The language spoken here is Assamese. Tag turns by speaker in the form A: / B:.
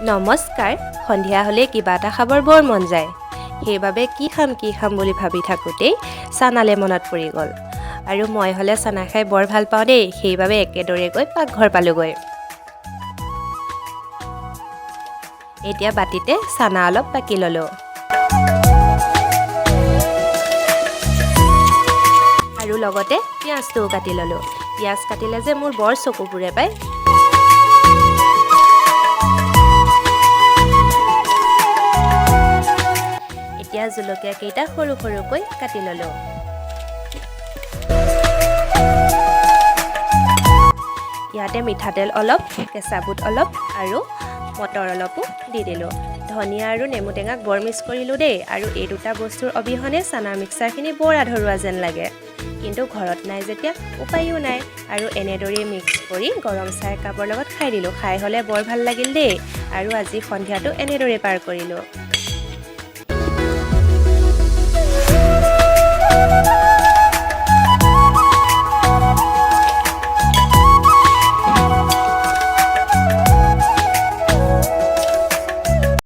A: নমস্কাৰ। সন্ধিয়া হ'লে কিবা এটা খাবৰ বৰ মন যায়। সেইবাবে কি খাম কি খাম বুলি ভাবি থাকোঁতেই চানালে মনত পৰি গ'ল। আৰু মই হ'লে চানা খাই বৰ ভাল পাওঁ দেই। সেইবাবে একেদৰে গৈ পাকঘৰ পালোগৈ। এতিয়া বাতিতে চানা অলপ বাকি ল'লোঁ আৰু লগতে পিঁয়াজটোও কাটি ল'লোঁ। পিঁয়াজ কাটিলে যে মোৰ বৰ চকু পুৰে পাই। এতিয়া জলকীয়া কেইটা সৰু সৰুকৈ কাটি ল'লোঁ। ইয়াতে মিঠাতেল অলপ, কেঁচা বুট অলপ আৰু মটৰ অলপো দি দিলোঁ। ধনিয়া আৰু নেমু টেঙাক বৰ মিছ কৰিলোঁ দেই। আৰু এই দুটা বস্তুৰ অবিহনে চানা মিক্সাৰখিনি বৰ আধৰুৱা যেন লাগে। কিন্তু ঘৰত নাই যেতিয়া উপায়ো নাই। আৰু এনেদৰেই মিক্স কৰি গৰম চাহ একাপৰ লগত খাই দিলোঁ। খাই হ'লে বৰ ভাল লাগিল দেই। আৰু আজি সন্ধিয়াটো এনেদৰেই পাৰ কৰিলোঁ।